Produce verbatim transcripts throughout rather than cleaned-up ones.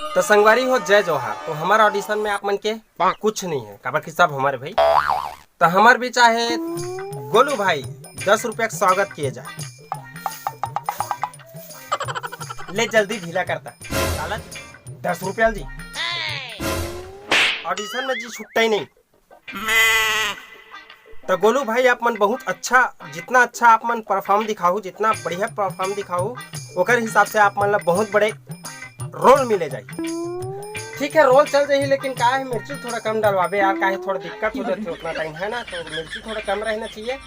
तो संगवारी हो, जय जोहार। तो हमर audition में आप मन के कुछ नहीं है, काबर कि सब हमर भाई। तो हमर बीच आहे गोलू भाई, दस रुपया के स्वागत किए जाए। ले जल्दी ढीला करता। साला, दस रुपया जी। Audition में जी छुट्टा ही नहीं। तो गोलू भाई, आप मन बहुत अच्छा, जितना अच्छा आप मन परफॉर्म दिखाहू, जितना बढ़िया परफॉर्म दिखाहू, ओकर हिसाब से आप मन ला बहुत बड़े रोल मिले जाही। ठीक है, रोल चल जाही, लेकिन का है, मिर्ची थोड़ा कम डलवाबे यार, काहे थोड़ा दिक्कत हो जाथे उतना टाइम, है ना? तो मिर्ची थोड़ा कम रहना चाहिए।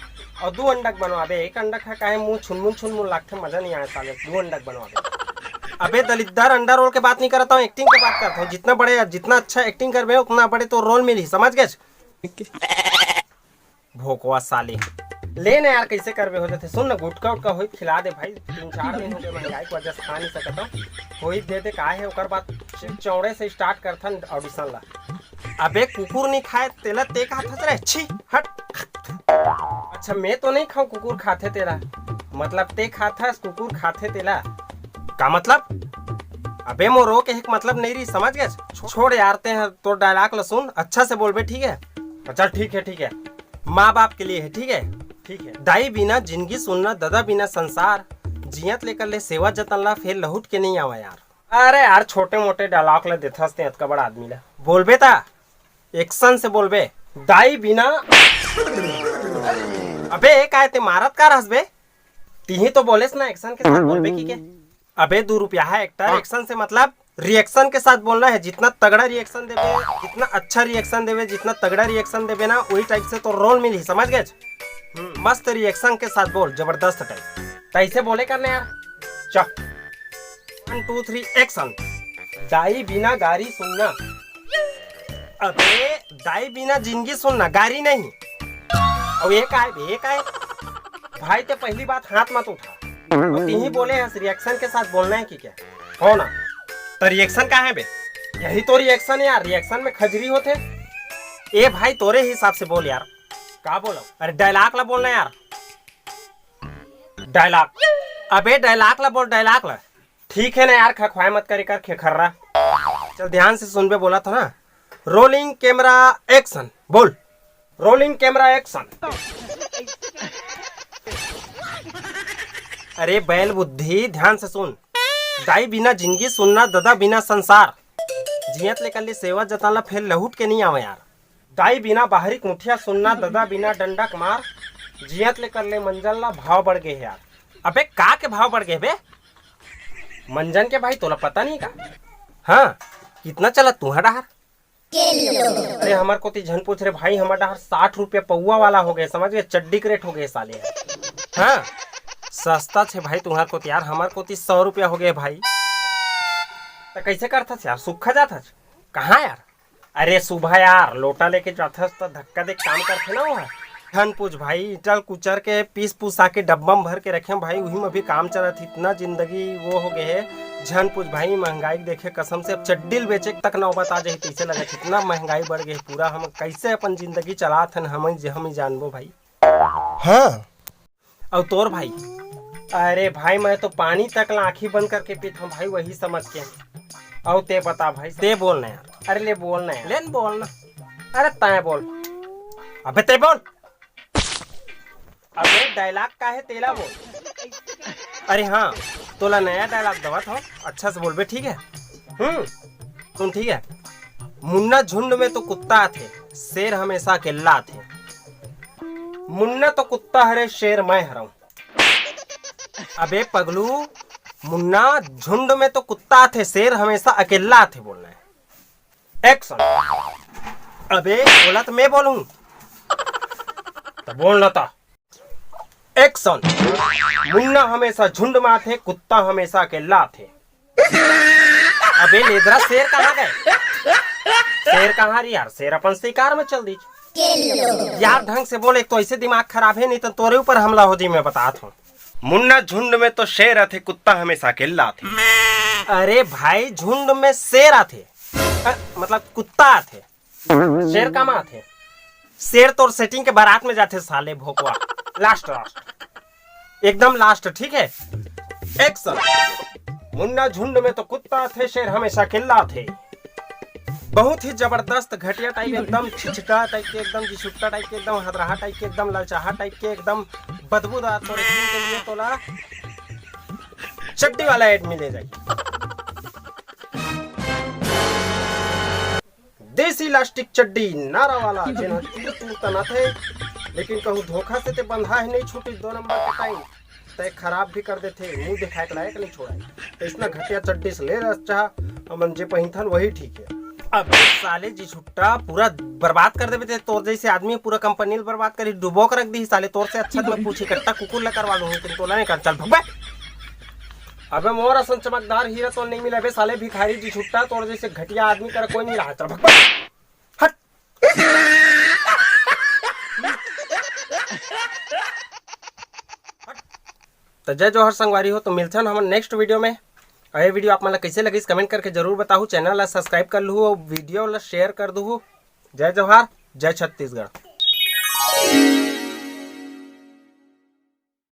और दू अंडा के बनवाबे, एक अंडा खा काहे मुंह छुनमुन छुनमुन लागथे, मजा नहीं आए साले, दू अंडा के बनवाबे। अबे दलिद्दर, अंडा रोल के बात नहीं करता हूँ, एक्टिंग के बात करता हूँ। जितना बड़े, जितना अच्छा एक्टिंग करबे, उतना बड़े तो रोल मिली, समझ गए? भोकवा साले। ले ना यार, कैसे करबे हो जाथे। सुन ना, गुटखा उटखा होई खिला दे भाई, तीन चार दिन हो गए महंगाई की वजह से खा नहीं सकत हूँ। होई दे दे, का है ओकर बाद। चौड़े से स्टार्ट करथन ऑडिशन ला। अबे कुकुर नहीं खाए तेला ते खाथस रे, छी, हट। अच्छा, मैं तो नहीं खाऊं कुकुर खाथे तेला, मतलब ते खाथस कुकुर खाथे तेला। का मतलब? अबे मोरो के एक मतलब नहीं रही, समझ गए? छो-, छोड़ यार, ते हैं तोर डायलॉग ला सुन, अच्छा से बोलबे, ठीक है? अच्छा ठीक है, ठीक है, माँ बाप के लिए है, ठीक है? ठीक है। दाई बिना जिंदगी सुन्ना, ददा बिना संसार, जियत ले कर ले सेवा जतन ला, फेर लहुट के नहीं आवा यार। अरे यार, छोटे मोटे डायलॉग ला देथस ते अतका बड़ा आदमी ला। बोलबे ता एक्शन से बोलबे। दाई बिना, अबे ए काय ते मारत का रहस बे? तिही तो बोलेस ना एक्शन के साथ बोलबे की के। अबे दू रुपया है एक्टर, एक्शन से मतलब रिएक्शन के साथ बोलना है। जितना तगड़ा रिएक्शन देबे, जितना अच्छा रिएक्शन देबे, जितना तगड़ा रिएक्शन देबे ना, वही टाइप से तो रोल मिली, समझ गए? हम्म, मस्त रिएक्शन के साथ बोल, जबरदस्त टाइप। तैसे बोले करने यार। चल, वन टू थ्री, एक्शन। दाई बिना गारी सुनना। अबे, दाई बिना जिंदगी सुनना, गारी नहीं। अब ये काय बे, ये काय? भाई, ते पहली बात हाथ मत उठा। और तिही बोले हस, रिएक्शन के साथ बोलना है कि क्या? हो ना? तो रिएक्शन का है बे? यही तो रिएक्शन है यार, रिएक्शन में खजरी होथे। ए भाई, तोरे हिसाब से बोल यार। का बोलो? अरे, डायलॉग ला बोलना यार। डायलॉग। अबे, डायलॉग ला बोल, डायलॉग ला। ठीक है ना यार, खखवाए मत करे कर खेखर्रा। चल, ध्यान से सुनबे, बोला था ना। Rolling camera, action. बोल। Rolling camera, action. अरे बैल बुद्धि, ध्यान से सुन। दाई बिना जिंदगी सुनना, ददा बिना संसार। जियत ले कर ले सेवा जतन ला, फेर लहुट के नहीं आवे यार। दाई बिना बाहरी कुठिया सुनना, ददा बिना डंडा के मार। जियत ले कर ले मंजन ला, भाव बढ़ गए हे यार। अबे का के भाव बढ़ गए बे? मंजन के भाई, तोला पता नहीं का? हाँ, कितना चला तुहा डहार? अरे हमर कोती झन पूछ रे भाई, हमर डहार साठ रुपया पौवा वाला हो गए, समझ गए? चड्डी के रेट हो गए साले। हाँ, सस्ता छे भाई तुहार कोती यार, हमर कोती सौ रुपया हो गए भाई। तो कैसे करथस यार, सुखा जाथस? कहाँ यार? अरे सुबह यार, लोटा लेके जाथस त धक्का दे काम करथे ना वो। झन पूछ भाई, ईंटल कुचर के पीस पुसा के डब्बा में भर के रखे भाई, उही में भी काम चलत हे। इतना जिंदगी वो हो गए हे, झन पूछ भाई, महंगाई के देखे कसम से अब चड्डी ल बेचे तक नौबत आ जाही, तैसे लगत हे। इतना महंगाई बढ़ गए हे पूरा, हम कैसे अपन जिंदगी चलात हन, हम, हम ही जानबो भाई। हाँ। अउ तोर भाई? अरे भाई, मैं तो पानी तक ला आँखी बंद करके पीत हूँ भाई, वही समझ के। अउ ते बता भाई, ते बोल ना यार। अरे ले बोल ना यार। ले न बोल ना। अरे तैं बोल। अबे ते बोल। अबे डायलॉग का है, तेला बोल। अरे हाँ, तोला नया डायलॉग दवत हो, अच्छा से बोलबे, ठीक है? हम्म, सुन, ठीक है। मुन्ना झुंड में तो कुत्ता आथे, शेर हमेशा अकेला आथे। मुन्ना तो कुत्ता हरे, शेर मैं हरऊं। अबे पगलू, मुन्ना झुंड में तो कुत्ता आथे, शेर हमेशा अकेला आथे, बोलना है। एक्शन। अबे बोला तो मैं बोलूं, तो बोल ना ता। एक्शन। मुन्ना हमेशा झुंड में आथे, कुत्ता हमेशा अकेला आथे। अबे लेदरा, शेर कहाँ गए? शेर कहाँ रही यार? शेर अपन शिकार में चल दी। यार ढंग से बोल, एक तो ऐसे दिमाग खराब है, नहीं तो तोरे ऊपर हमला हो जी, मैं बतात हूँ। मुन्ना झुंड में तो शेर आथे, कुत्ता हमेशा अकेला आथे। अरे भाई, झुंड में शेर आथे, अ, मतलब कुत्ता आथे। शेर का माथे? शेर तोर सेटिंग के बारात में जाथे साले भोकवा। लास्ट, लास्ट, एकदम लास्ट, ठीक है? एक्शन। मुन्ना झुंड में तो कुत्ता थे, शेर हमेशा किल्ला थे। बहुत ही जबरदस्त घटिया टाइप, एकदम छिछका टाइप के, एकदम जिछुट्टा टाइप के, एकदम हदराहा टाइप के, एकदम ललचाहा टाइप के, एकदम बदबूदार। तोरे के लिए तोला चड्डी वाला एड मिले जाए। देसी इलास्टिक चड्डी नारा वाला, जेन ह तीर तीर तनाथे, लेकिन कहूँ धोखा से ते बंधा है नहीं छूटी दो नंबर के टाइम। तय खराब भी कर देथे, मुंह दिखाए के लायक नहीं छोड़ा। तो इसना घटिया चड्डी से ले रह चाह, हमन जे पहिनथन वही ठीक है। अब साले जिछुट्टा पूरा बर्बाद कर देबे ते, तोर जैसे आदमी पूरा कंपनी ल बर्बाद करी, डुबो के रख दी साले। तोर से अच्छा तो मैं पूछी कट्टा कुकुर ले करवा लूँ, लेकिन तोला नहीं कर, चल भगबे। अबे मोर असन चमकदार हीरा तो नहीं मिले बे साले भिखारी जिछुट्टा, तोर जैसे घटिया आदमी कर कोई नहीं रहा, चल भगबे। हट। तो जय जोहार संगवारी हो, तो मिलथन हमन नेक्स्ट वीडियो में। और ये वीडियो आप मन ला कैसे लगिस, कमेंट करके जरूर बताहू। चैनल ला सब्सक्राइब कर लूहू और वीडियो ला शेयर कर दूहू। जय जोहार, जय छत्तीसगढ़।